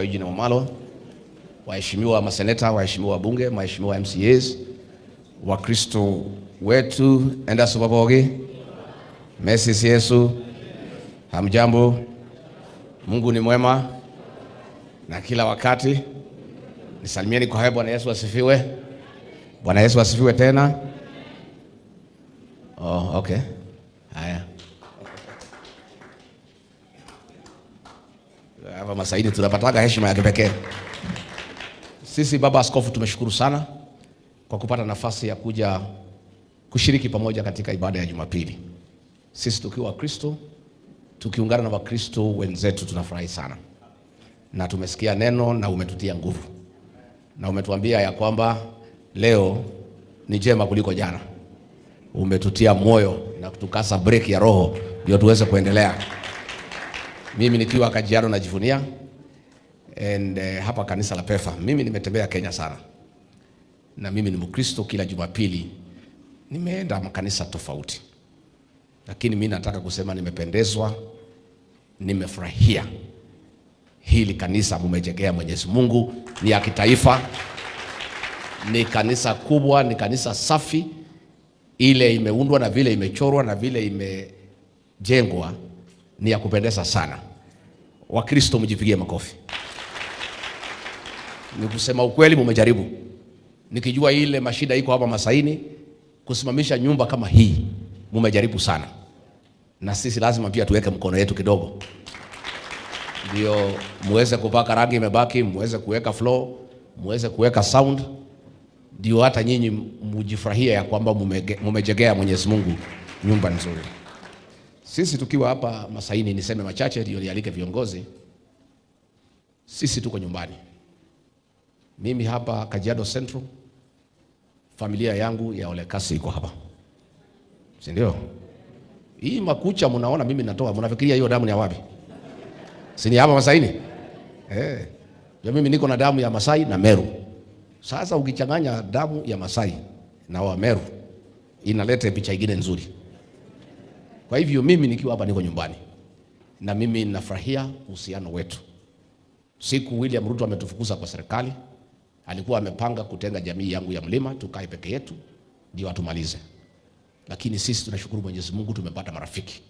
Eugene Wamalwa, waheshimiwa maseneta, waheshimiwa wabunge, waheshimiwa MCAs, Wakristo wetu, enda subabogi, Messi Yesu, hamjambo. Mungu ni mwema na kila wakati. Nisalimieni kwa haya. Bwana Yesu asifiwe. Bwana Yesu asifiwe tena. Oh, okay. Haya. Hapa Masaini tunapataga heshima ya kipekee. Sisi Baba Askofu tumeshukuru sana kwa kupata nafasi ya kuja kushiriki pamoja katika ibada ya Jumapili. Sisi tukiwa Wakristo, tukiungana na Wakristo wenzetu tunafurahi sana. Na tumesikia neno na umetutia nguvu. Na umetuambia ya kwamba leo ni jema kuliko jana. Umetutia moyo na kutukasa break ya roho ndio tuweze kuendelea. Mimi nikiwa Kajiado najivunia and hapa kanisa la Pefa. Mimi nimetembea Kenya sana. Na mimi ni Mkristo, kila Jumapili nimeenda makanisa tofauti. Lakini mimi nataka kusema nimependezwa, nimefurahia hili kanisa mumejengea Mwenyezi Mungu, ni ya kitaifa, ni kanisa kubwa, ni kanisa safi, ile imeundwa na vile imechorwa na vile imejengwa ni ya kupendeza sana. Wakristo mjipigie makofi. Ni kusema ukweli mumejaribu. Nikijua ile mashida iko hapa Masaini, kusimamisha nyumba kama hii mumejaribu sana. Na sisi lazima pia tuweke mkono yetu kidogo. Ndio muweze kupaka rangi imebaki, muweze kuweka floor, muweze kuweka sound. Ndio hata nyinyi mujifurahie ya kwamba mumejengea Mwenyezi Mungu nyumba nzuri. Sisi tukiwa hapa Masaini, niseme machache ndio nialike viongozi. Sisi tuko nyumbani. Mimi hapa Kajiado Central, familia yangu ya Olekasi iko hapa. Si ndio? Hii makucha mnaona mimi natoa, mnafikiria hiyo damu ni ya wapi? Si ni hapa Masaini? Ya mimi niko na damu ya Masai na Meru. Sasa ukichanganya damu ya Masai na wa Meru inaleta picha nyingine nzuri. Kwa hivyo mimi nikiwa hapa niko nyumbani. Na mimi ninafurahia uhusiano wetu. Siku William Ruto ametufukuza kwa serikali, alikuwa amepanga kutenga jamii yangu ya mlima tukae peke yetu ndio atumalize. Lakini sisi tunashukuru Mwenyezi Mungu tumepata marafiki.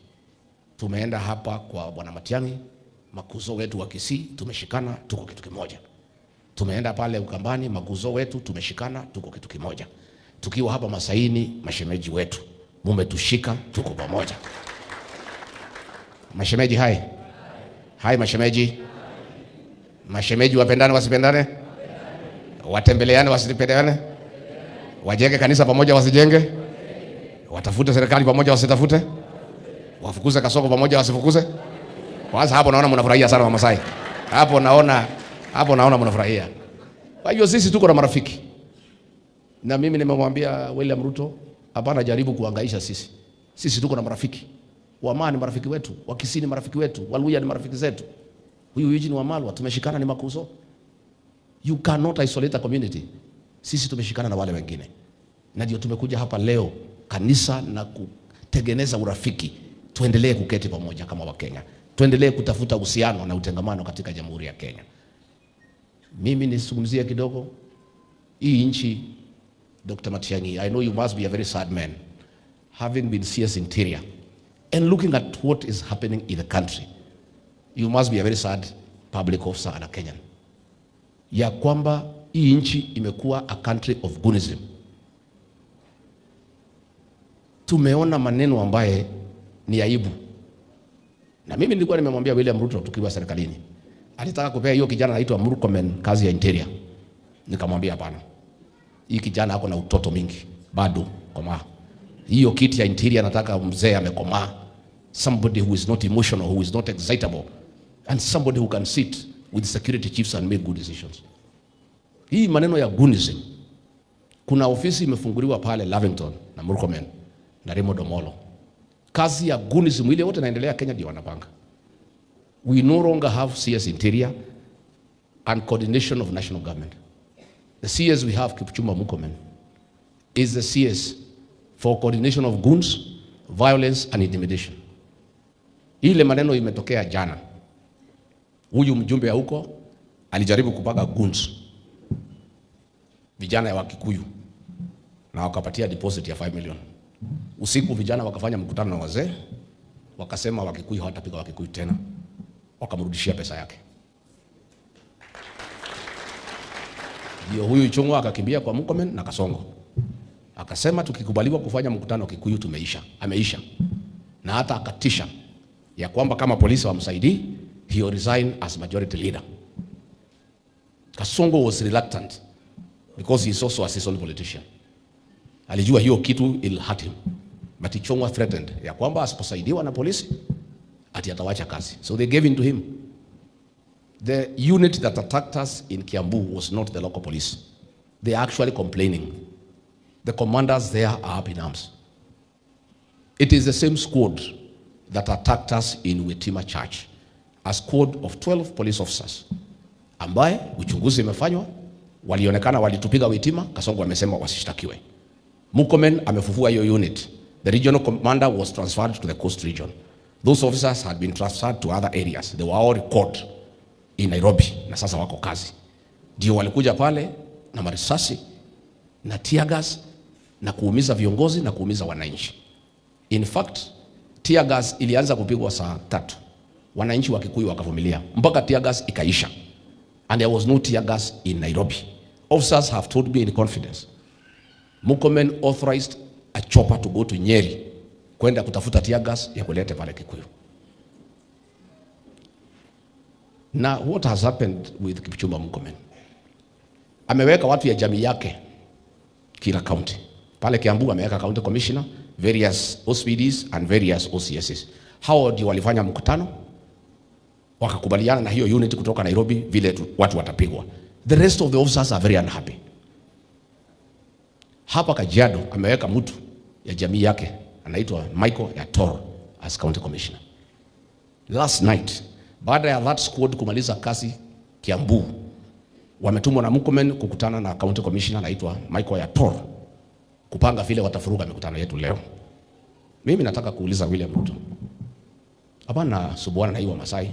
Tumeenda hapa kwa Bwana Matiang'i, makuzo wetu wa Kisii, tumeshikana tuko kitu kimoja. Tumeenda pale Ukambani, makuzo wetu tumeshikana tuko kitu kimoja. Tukiwa hapa Masaini, mashemeji wetu mumetushika tuko pamoja. Mashemeji hai. Hai mashemeji. Mashemeji wapendane wasipendane? Watembeleane wasitembeleane? Wajenge kanisa pamoja wasijenge? Watafute serikali pamoja wasitafute? Wafukuze kasoko pamoja wasifukuze? Kwanza hapo naona mnafurahia sana Wamasai. Hapo naona mnafurahia. Kwa hiyo sisi tuko na marafiki. Na mimi nimemwambia William Ruto, hapana jaribu kuhangaisha sisi. Sisi tuko na marafiki. Wamaa ni marafiki wetu, Wakisii ni marafiki wetu, Waluya ni marafiki zetu. Huyu Eugene Wamalwa tumeshikana ni makuzo. You cannot isolate a community. Sisi tumeshikana na wale wengine. Na ndio tumekuja hapa leo kanisa na kutengeneza urafiki. Tuendelee kuketi pamoja kama Wakenya. Tuendelee kutafuta uhusiano na utengamano katika Jamhuri ya Kenya. Mimi nisungumzie kidogo hii nchi. Dr. Matiang'i, I know you must be a very sad man, having been CS Interior and looking at what is happening in the country. You must be a very sad public officer and a Kenyan. Ya kwamba hii nchi imekuwa a country of goonism. Tumeona maneno ambaye ni aibu. Na mimi nilikuwa nimemwambia William Ruto tukiwa serikalini. Alitaka kupea hiyo kijana anaitwa Murkomen kazi ya Interior. Nikamwambia hapana. Hii kijana ako na utoto mingi bado komaa. Hiyo kiti ya Interior nataka mzee amekomaa. Somebody who is not emotional, who is not excitable, and somebody who can sit with security chiefs and make good decisions. Hii maneno ya goonism. Kuna ofisi imefunguliwa pale Lavington na Murkomen na Raymond Omolo. Kazi ya goonism ile yote inaendelea Kenya ndio wanapanga. We no longer have CS Interior and coordination of national government. The CS we have, Kipchumba Murkomen, is the CS for coordination of goons, violence and intimidation. Ile maneno imetokea jana. Huyu mjumbe ya huko Alijaribu kupanga goons vijana wa Kikuyu na wakapatia deposit ya 5 million. Usiku vijana wakafanya mkutano na wazee, wakasema Wakikuyu hawatapiga Wakikuyu tena, wakamrudishia pesa yake. Ndio huyu Ichung'wah akakimbia kwa Murkomen na Kasongo, akasema tukikubaliwa kufanya mkutano Kikuyu tumeisha, ameisha. Na hata akatisha ya kwamba kama polisi wamsaidii, he will resign as majority leader. Kasongo was reluctant because he is also a seasoned politician. Alijua hiyo kitu will hurt him. But Ichung'wah threatened ya kwamba asiposaidiwa na polisi ati atawacha kazi. So they gave in to him. The unit that attacked us in Kiambu was not the local police. They are actually complaining. The commanders there are up in arms. It is the same squad that attacked us in Witima Church. A squad of 12 police officers ambaye uchunguzi imefanywa, walionekana walitupiga Witima. Kasongo amesema wasishtakiwe. Murkomen amefufua hiyo unit. The regional commander was transferred to the coast region. Those officers had been transferred to other areas. They were all recalled in Nairobi na sasa wako kazi. Ndio walikuja pale na marisasi na tear gas na kuumiza viongozi na kuumiza wananchi. In fact, tear gas ilianza kupigwa saa 3. Wananchi wa Kikuyu wakavumilia mpaka tear gas ikaisha. And there was no tear gas in Nairobi. Officers have told me in confidence. Murkomen authorized a chopper to go to Nyeri kwenda kutafuta tear gas ya kuleta pale Kikuyu. Now what has happened with Kipchumba Murkomen? Ameweka watu ya jamii yake kila county. Pale Kiambu ameweka county commissioner, various OCPDs and various OCSs. Hao ndio walifanya mkutano wakakubaliana na hiyo unit kutoka Nairobi vile watu watapigwa. The rest of the officers are very unhappy. Hapa Kajiado ameweka mtu ya jamii yake anaitwa Michael Yator as county commissioner. Last night baada ya that squad kumaliza kazi Kiambu, wametumwa na Murkomen kukutana na county commissioner anaitwa Michael Yator kupanga vile watafuruga mikutano yetu leo. Mimi nataka kuuliza William Ruto, hapana subuana na hiyo Masai.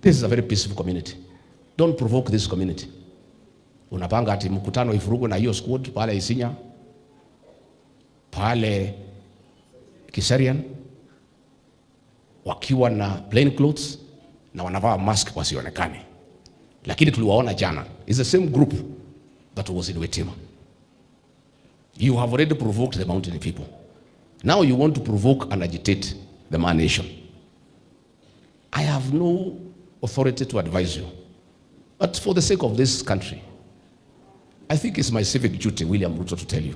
This is a very peaceful community. Don't provoke this community. Unapanga ati mkutano ifurugwe na hiyo squad pale Isinya, pale Kiserian, wakiwa na plain clothes na wanavaa mask wasionekane. Lakini tuliwaona jana. It's the same group that was in Witima. You have already provoked the mountain people. Now you want to provoke and agitate the Maa nation. I have no authority to advise you. But for the sake of this country, I think it's my civic duty, William Ruto, to tell you.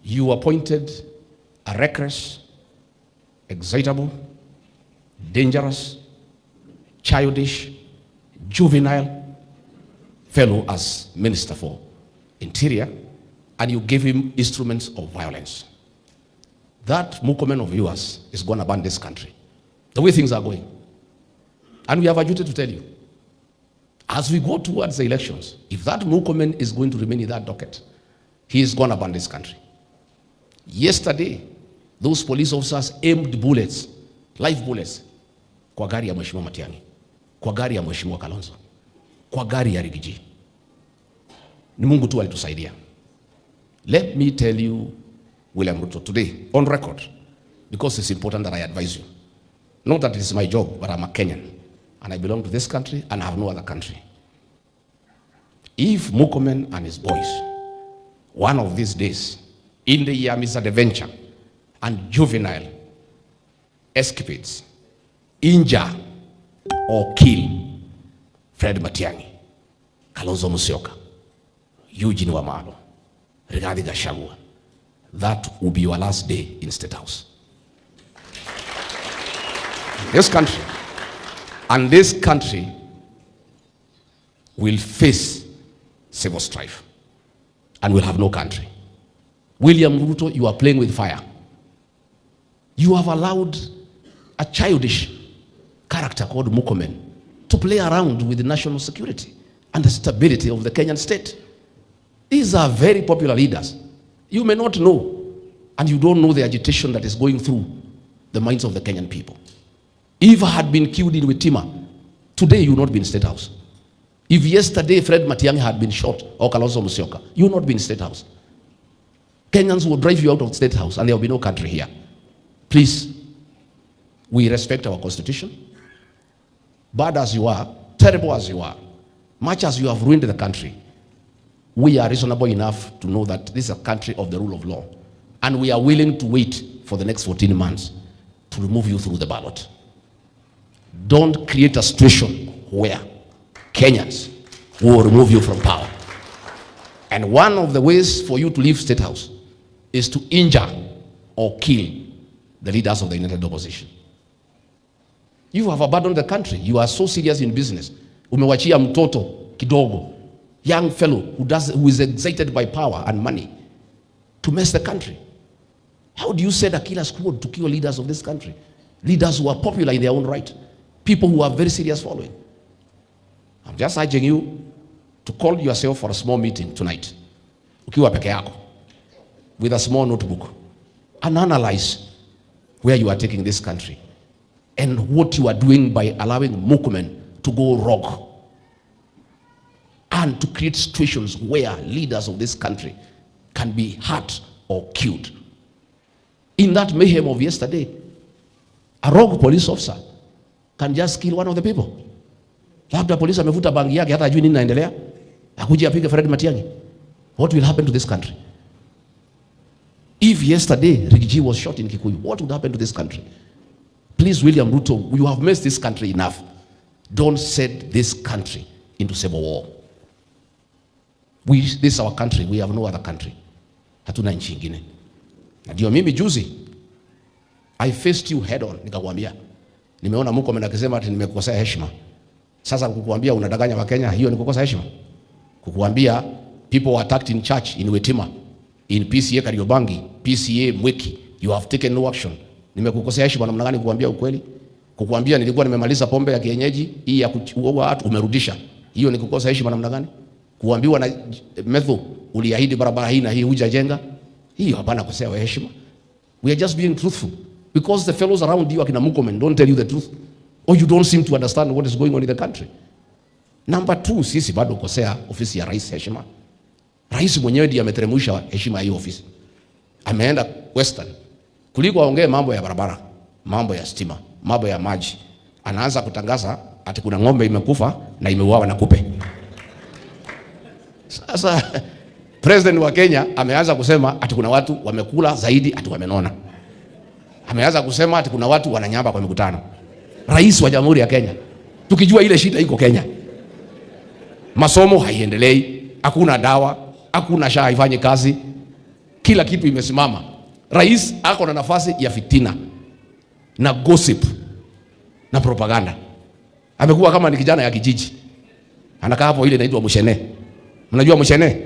You appointed a reckless, excitable, dangerous, childish, juvenile fellow as Minister for Interior, and you gave him instruments of violence. That Murkomen of yours is going to burn this country. The way things are going. And we have a duty to tell you, as we go towards the elections, if that Murkomen is going to remain in that docket, he is going to burn this country. Yesterday, those police officers aimed bullets, live bullets, kwa gari ya Mheshimiwa Matiang'i, kwa gari ya Mheshimiwa Kalonzo, kwa gari ya Riggy G. Ni Mungu tu alitusaidia. Let me tell you, William Ruto, today, on record, because it's important that I advise you. Not that it is my job, but I'm a Kenyan. And I belong to this country and I have no other country. If Murkomen and his boys, one of these days, in the year misadventure and juvenile escapades, injure or kill Fred Matiang'i, Kalonzo Musyoka, Eugene Wamalwa, Rigathi Gachagua, that will be your last day in State House. This country, and this country will face civil strife and will have no country. William Ruto, you are playing with fire. You have allowed a childish character called Murkomen to play around with the national security and the stability of the Kenyan state. These are very popular leaders. You may not know, and you don't know the agitation that is going through the minds of the Kenyan people. If I had been killed in Witima, Today you will not be in State House. If yesterday Fred Matiang'i had been shot or Kalonzo Musyoka, you will not be in State House. Kenyans will drive you out of State House and there will be no country here. Please, we respect our constitution. Bad as you are, terrible as you are, much as you have ruined the country, we are reasonable enough to know that this is a country of the rule of law. And we are willing to wait for the next 14 months to remove you through the ballot. Don't create a situation where Kenyans will remove you from power. And one of the ways for you to leave State House is to injure or kill the leaders of the united opposition. You have abandoned the country. You are so serious in business. Umewachia mtoto kidogo, young fellow who is excited by power and money to mess the country. How do you send a killer squad to kill leaders of this country? Leaders who are popular in their own right. People who have very serious following. I'm just urging you to call yourself for a small meeting tonight. Ukiwa peke yako. With a small notebook. And analyze where you are taking this country. And what you are doing by allowing Murkomen to go rogue. And to create situations where leaders of this country can be hurt or killed. In that mayhem of yesterday, a rogue police officer can just kill one of the people. Labda polisi amevuta bangi yake hata hajui nini inaendelea, akuje apige Fred Matiang'i. What will happen to this country? If yesterday Riggy G was shot in Kikuyu, what would happen to this country? Please, William Ruto, you have messed this country enough. Don't set this country into civil war. This is our country. We have no other country. Hatuna nchi ingine. Na ndio mimi juzi I faced you head on, nikakwambia nimeona Murkomen akisema ati nimekukosea heshima. Sasa kukuambia unadanganya Wakenya, hiyo ni kukosa heshima? Kukuambia people were attacked in church in Witima, in PCEA Kariobangi, PCEA Mwiki, you have taken no action. Nimekukosea heshima namna gani kukuambia ukweli? Kukuambia nilikuwa nimemaliza pombe ya kienyeji hii ya kuua watu umerudisha. Hiyo ni kukosa heshima namna gani? Kuambiwa na Methu uliahidi barabara hii na hii hujajenga. Hiyo hapana kosea heshima. We are just being truthful because the fellows around you akina Murkomen don't tell you the truth or you don't seem to understand what is going on in the country. Number two, sisi bado kosea ofisi ya rais heshima. Rais mwenyewe ndiye ameteremsha heshima ya hiyo ofisi. Ameenda Western kuliko aongee mambo ya barabara, mambo ya stima, mambo ya maji. Anaanza kutangaza ati kuna ng'ombe imekufa na imeuawa na kupe. Sasa president wa Kenya ameanza kusema ati kuna watu wamekula zaidi ati wamenona. Ameanza kusema ati kuna watu wananyamba kwa mikutano. Rais wa Jamhuri ya Kenya, tukijua ile shida iko Kenya, masomo haiendelei, hakuna dawa, hakuna SHA haifanyi kazi, kila kitu imesimama. Rais ako na nafasi ya fitina na gossip na propaganda. Amekuwa kama ni kijana ya kijiji, anakaa hapo, ile inaitwa mushene. Mnajua mushene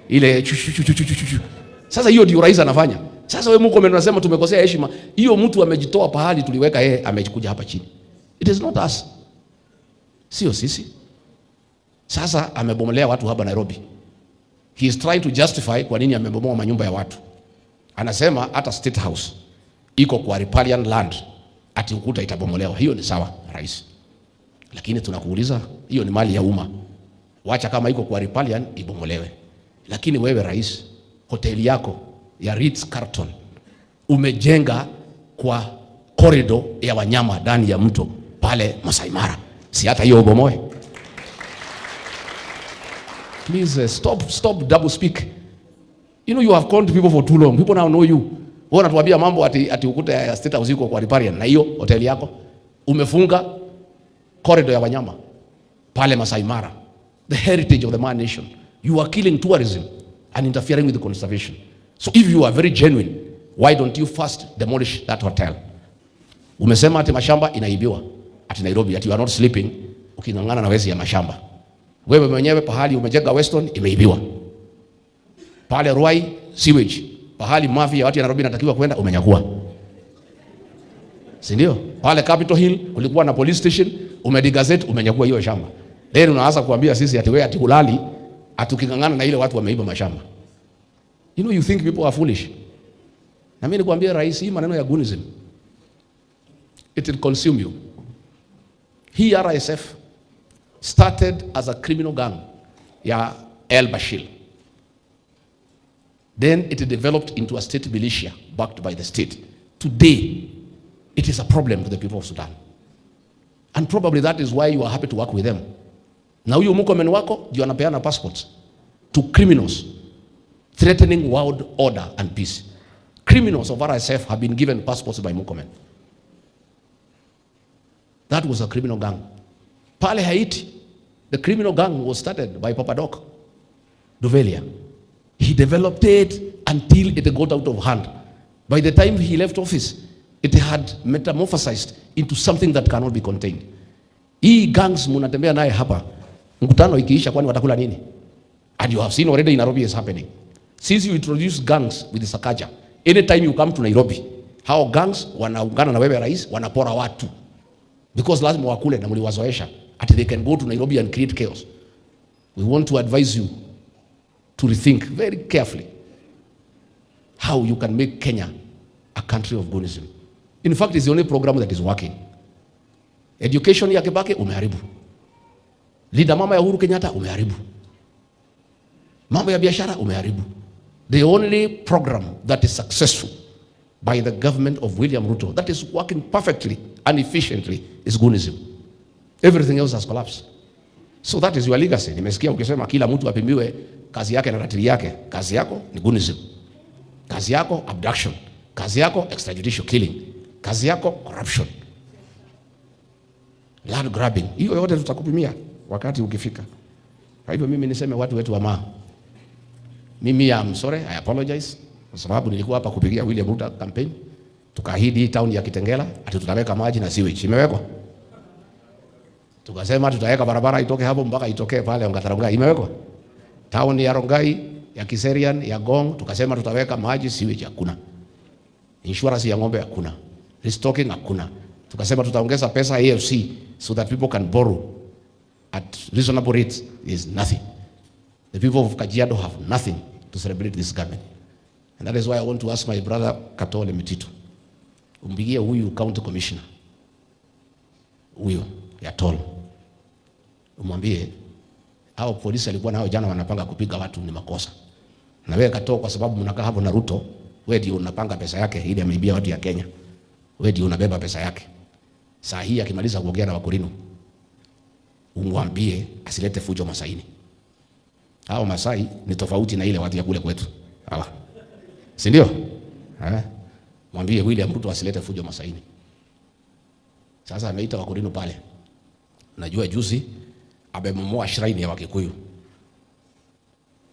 ile chu, chu, chu, chu, chu, chu. Sasa hiyo ndio rais anafanya. Sasa wewe Murkomen unasema tumekosea heshima. Hiyo mtu amejitoa pahali tuliweka yeye, amekuja hapa chini. It is not us. Sio sisi. Sasa amebomolea watu hapa Nairobi. He is trying to justify kwa nini amebomoa manyumba ya watu. Anasema hata State House iko kwa riparian land, ati ukuta itabomolewa. Hiyo ni sawa, rais. Lakini tunakuuliza, hiyo ni mali ya umma. Wacha kama iko kwa riparian ibomolewe. Lakini wewe rais, hoteli yako ya Ritz Carlton umejenga kwa corridor ya wanyama ndani ya mto pale Masai Mara. Si hata hiyo ubomoe? Please, stop double speak. You know you have conned people for too long. People now know you. Wewe unatuambia mambo ati ukuta ya State House iko kwa riparian na hiyo hoteli yako umefunga corridor ya wanyama pale Masai Mara. The heritage of the Man nation. You are killing tourism and interfering with the conservation. So if you are very genuine, why don't you first demolish that hotel? Umesema ati mashamba inaibiwa ati Nairobi, ati you are not sleeping uking'ang'ana na wezi ya mashamba. Wewe mwenyewe pahali umejenga Weston imeibiwa. Pale Ruai sewage, pahali mafi ya watu ya Nairobi inatakiwa kwenda umenyakua. Si ndio? Pale Capitol Hill kulikuwa na police station, umedigazette umenyakua hiyo shamba. Then unaanza kuambia sisi ati wewe ati hulali atuking'ang'ana na ile watu wameiba mashamba. You know you think people are foolish. Na mimi nikwambia rais, hii maneno ya Gunism, it will consume you. Hii RSF started as a criminal gang ya El Bashir. Then it developed into a state militia backed by the state. Today, it is a problem to the people of Sudan. And probably that is why you are happy to work with them. Na huyu Murkomen wako ndio anapeana passports to criminals threatening world order and peace. Criminals of RSF have been given passports by Murkomen. That was a criminal gang. Pale Haiti, the criminal gang was started by Papa Doc Duvalier. He developed it until it got out of hand. By the time he left office, it had metamorphosized into something that cannot be contained. Hii gangs munatembea naye hapa, mkutano ikiisha, kwani watakula nini? And you have seen already in Nairobi is happening. Since you introduce gangs with Sakaja, anytime you come to Nairobi, hao gangs wanaungana na wewe rais, wanapora watu. Because lazima wakule na mliwazoesha. Ati they can go to Nairobi and create chaos. We want to advise you to rethink very carefully how you can make Kenya a country of Gunism. In fact, it's the only program that is working. Education ya Kibaki umeharibu. Linda Mama ya Uhuru Kenyatta umeharibu. Mambo ya biashara umeharibu. The only program that is successful by the government of William Ruto that is working perfectly and efficiently is Gunism. Everything else has collapsed. So that is your legacy. Nimesikia ukisema kila mtu apimiwe kazi yake na ratili yake. Kazi yako ni Gunism. Kazi yako abduction. Kazi yako extrajudicial killing. Kazi yako corruption. Land grabbing. Hiyo yote tutakupimia wakati ukifika. Kwa hivyo mimi niseme watu wetu wa Maa. Mimi am sorry, I apologize kwa sababu nilikuwa hapa kupigia William Ruto campaign. Tukaahidi hii town ya Kitengela ati tutaweka maji na sewage. Imewekwa. Tukasema tutaweka barabara itoke hapo mpaka itokee pale Ongata Rongai. Imewekwa. Town ya Rongai, ya Kiserian, ya Ngong, tukasema tutaweka maji, sewage hakuna. Insurance ya ng'ombe hakuna. Restocking hakuna. Tukasema tutaongeza pesa AFC so that people can borrow at reasonable rates. Is nothing. The people of Kajiado have nothing to celebrate this government. And that is why I want to ask my brother Katole Mititu. Umpigie huyu county commissioner. Huyo ya toll. Umwambie hao polisi alikuwa nao jana wanapanga kupiga watu ni makosa. Na wewe Katoo, kwa sababu mnakaa hapo na Ruto, wewe ndio unapanga pesa yake ili ameibia watu ya Kenya. Wewe ndio unabeba pesa yake. Saa hii akimaliza kuongea na Wakorino, umwambie asilete fujo Masaini. Hao Masai ni tofauti na ile watu ya kule kwetu. Hawa. Si ndio? Eh? Mwambie William Ruto asilete fujo Masaini. Sasa ameita Wakorino pale. Najua juzi amebomoa shrine ya Wakikuyu.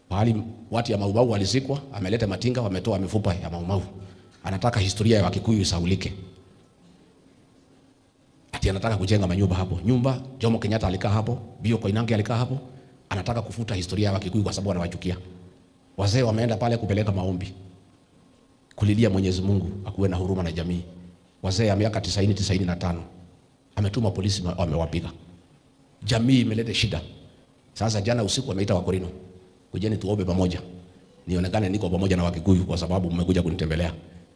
Pahali watu ya Maumau walizikwa, ameleta matinga, wametoa mifupa ya Maumau. Anataka historia ya Wakikuyu isaulike. Ati anataka kujenga manyumba hapo. Nyumba Jomo Kenyatta alikaa hapo, Bio Koinange alikaa hapo. Anataka kufuta historia ya Wakikuyu kwa sababu anawachukia. Wazee wameenda pale kupeleka maombi, kulilia Mwenyezi Mungu akuwe na huruma na jamii. Wazee ya miaka 90, 95 ametuma polisi wamewapiga. Jamii imeleta shida. Sasa jana usiku wameita Wakorino, kujeni tuombe pamoja, nionekane niko pamoja na Wakikuyu kwa sababu mmekuja kunitembelea.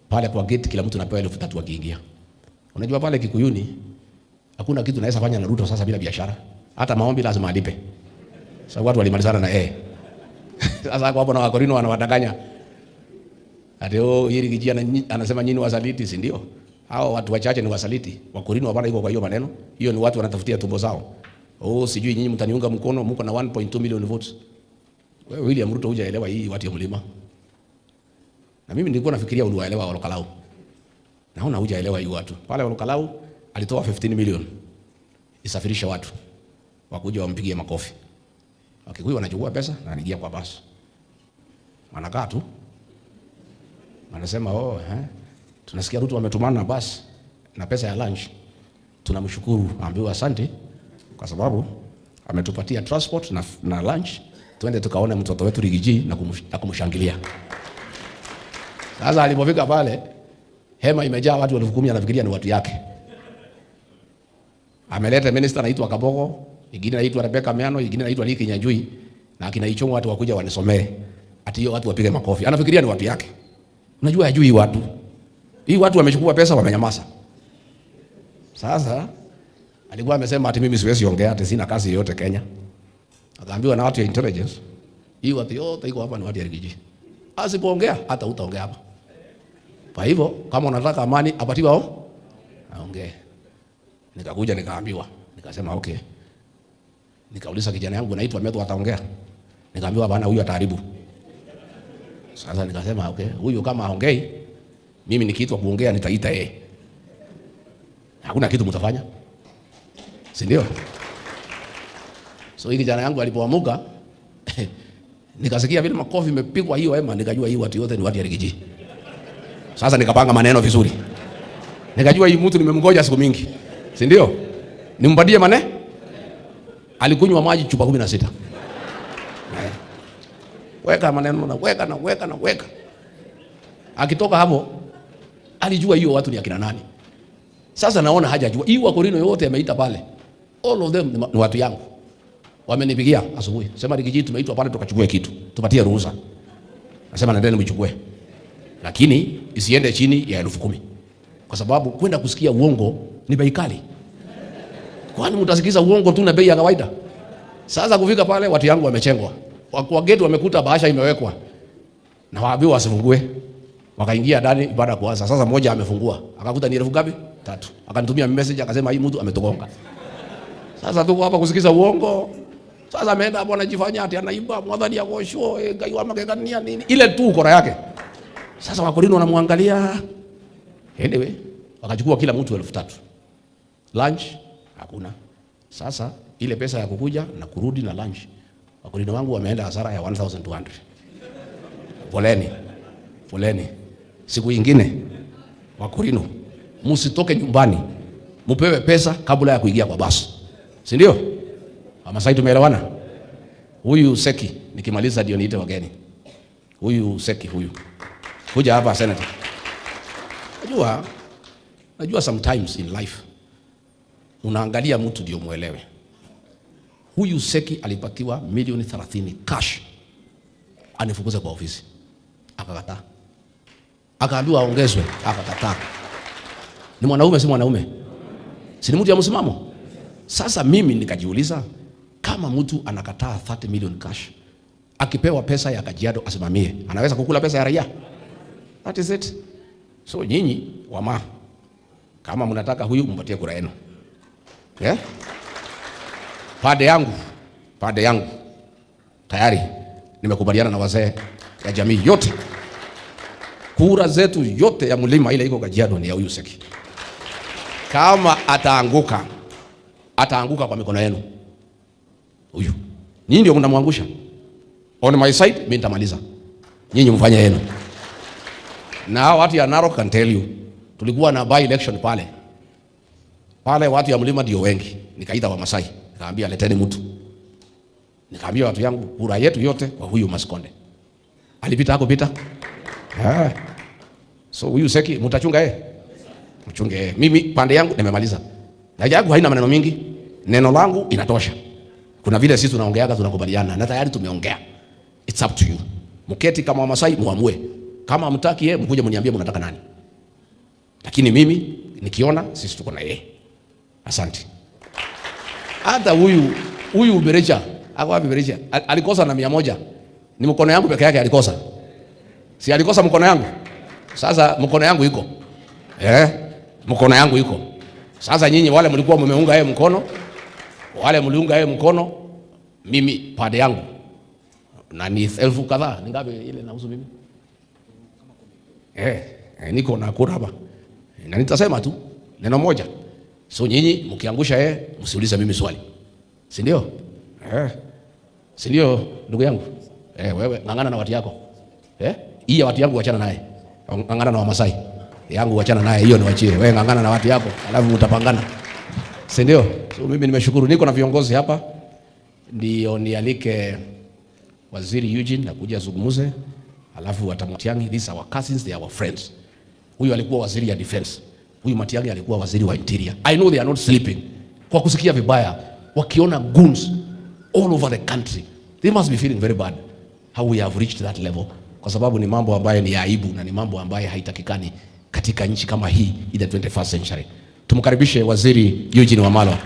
Pale kwa gate kila mtu anapewa 3,000 akiingia. Unajua pale Kikuyuni hakuna kitu naweza fanya na Ruto sasa bila biashara. Hata maombi lazima alipe. Sasa watu walimalizana na yeye. Sasa hapo na Wakorino wanawadanganya. Ati oh, hili kijia anasema nyinyi wasaliti, si ndio? Hao watu wachache ni wasaliti. Wakorino hapana iko kwa hiyo maneno. Hiyo ni watu wanatafutia tumbo zao. Oh, sijui nyinyi mtaniunga mkono, mko na 1.2 million votes. Wewe William Ruto hujaelewa hii watu ya mlima. Na mimi nilikuwa nafikiria uliwaelewa Olokalau. Naona hujaelewa hii watu. Pale Olokalau alitoa 15 million isafirisha watu wakuja wampigie makofi. Wakikuyu wanachukua pesa na wanaingia kwa basi. Wanakaa tu. Wanasema oh, tunasikia Ruto ametumana na basi na pesa ya lunch. Tunamshukuru, ambiwa asante kwa sababu ametupatia transport na lunch, twende tukaone mtoto wetu Riggy G na kumshangilia. Sasa alipofika pale, hema imejaa watu 10,000, anafikiria ni watu yake. Ameleta minister anaitwa Kabogo, ingine anaitwa Rebecca Miano, ingine anaitwa Lee Kinyanjui, na akina Ichung'wa watu wakuja wanisomee. Ati hiyo watu wapige makofi. Anafikiria ni watu yake. Unajua hajui watu. Hii watu wamechukua pesa wamenyamaza. Sasa Alikuwa amesema ati mimi siwezi ongea, ati sina kazi yoyote Kenya. Akaambiwa na watu ya intelligence, hii watu yote iko hapa ni watu ya Riggy G. Asipoongea hata utaongea hapa. Kwa hivyo kama unataka amani apatiwe hao aongee. Nikakuja nikaambiwa, nikasema okay. Nikauliza kijana yangu anaitwa Methu ataongea. Nikaambiwa bana huyu ataharibu. Sasa nikasema okay, huyu kama haongei, mimi nikiitwa kuongea nitaita yeye. Hakuna kitu mtafanya. Si ndio? So hii kijana yangu alipoamuka nikasikia vile makofi imepigwa hiyo hema, nikajua hii watu yote ni watu ya Riggy G. Sasa nikapanga maneno vizuri. Nikajua hii mtu nimemngoja siku mingi. Si ndio? Nimpatie mane? Alikunywa maji chupa 16. Weka maneno na weka na weka na weka. Akitoka hapo alijua hiyo watu ni akina nani. Sasa naona hajajua. Hii Wakorino yote ameita pale. All of them ni watu yangu. Wamenipigia asubuhi. Sema Riggy G tumeitwa pale tukachukue kitu. Tupatie ruhusa. Nasema nendeni mchukue. Lakini isiende chini ya 10,000. Kwa sababu kwenda kusikia uongo ni bei kali. Kwani mtasikiza uongo tu na bei ya kawaida? Sasa kufika pale watu yangu wamechengwa. Kwa gate wamekuta bahasha imewekwa. Na waambiwa wasifungue. Wakaingia ndani baada ya kuanza. Sasa mmoja amefungua. Akakuta ni elfu ngapi? 3. Akanitumia message akasema hii mtu ametugonga. Sasa tuko hapa kusikiza uongo. Sasa ameenda hapo anajifanya ati anaiba mwadhani ya gosho, ngai wa magegania nini? Ile tu ukora yake. Sasa Wakorino wanamwangalia. Anyway, wakachukua kila mtu 3,000. Lunch hakuna. Sasa ile pesa ya kukuja na kurudi na lunch, Wakorino wangu wameenda hasara ya 1,200. Poleni. Poleni. Siku nyingine Wakorino msitoke nyumbani, mupewe pesa kabla ya kuingia kwa basi. Si ndio? Wamasai tumeelewana? Huyu Seki nikimaliza ndio niite wageni. Huyu Seki huyu. Kuja hapa senator. Najua sometimes in life unaangalia mtu ndio muelewe. Huyu Seki alipatiwa milioni 30 cash anifukuze kwa ofisi. Akakataa. Akaambiwa aongezwe, akakataa. Ni mwanaume si mwanaume? Si ni mtu ya msimamo? Sasa mimi nikajiuliza, kama mtu anakataa 30 million cash, akipewa pesa ya Kajiado asimamie, anaweza kukula pesa ya raia? That is it. So nyinyi wama, kama mnataka huyu mpatie kura yenu. Yeah? Pade yangu tayari nimekubaliana na wazee ya jamii yote. Kura zetu yote ya mlima ile iko Kajiado ni ya huyu Seki. Kama ataanguka, ataanguka kwa mikono yenu. Huyu. Nyinyi ndio mnamwangusha. On my side mimi nitamaliza. Nyinyi mfanye yenu. Na hao watu ya Narok can tell you, tulikuwa na by election pale. Pale watu ya mlima ndio wengi. Nikaita wa Masai, nikaambia leteni mtu. Nikaambia watu yangu kura yetu yote kwa huyu Maskonde. Alipita hakupita? So huyu Seki mtachunga yeye? Mchunge yeye. Mimi pande yangu nimemaliza. Na yangu haina maneno mingi. Neno langu inatosha. Kuna vile sisi tunaongeaga tunakubaliana na tayari tumeongea. It's up to you. Mketi kama Wamasai muamue. Kama hamtaki yeye mkuje mniambie mnataka nani. Lakini mimi nikiona sisi tuko na yeye. Asante. Hata huyu Berecha, ako wapi Berecha? Alikosa na 100. Ni mkono yangu peke yake alikosa. Si alikosa mkono yangu? Sasa mkono yangu iko. Mkono yangu iko. Sasa nyinyi wale mlikuwa mmeunga yeye mkono, wale mliunga yeye mkono, mimi pande yangu. Na ni 1,000 kadhaa, ni ngapi ile nahusu mimi? Niko na kura hapa. Na nitasema tu neno moja. So nyinyi mkiangusha yeye msiulize mimi swali. Si ndio? Si ndio ndugu yangu? Wewe ngangana na watu yako. Hii ya watu yangu achana naye. Ngangana na Wamasai. Yangu achana naye, hiyo niwachie. Wewe ngangana na watu yako, alafu mtapangana. Si ndio? So mimi nimeshukuru, niko na viongozi hapa. Ndio nialike Waziri Eugene na kuja azungumze, alafu watamtiangi, these are our cousins, they are our friends. Huyu alikuwa waziri ya defense. Huyu Matiang'i alikuwa waziri wa interior. I know they are not sleeping. Kwa kusikia vibaya, wakiona goons all over the country. They must be feeling very bad how we have reached that level. Kwa sababu ni mambo ambayo ni ya aibu na ni mambo ambayo haitakikani katika nchi kama hii in the 21st century. Tumkaribishe Waziri Eugene Wamalwa.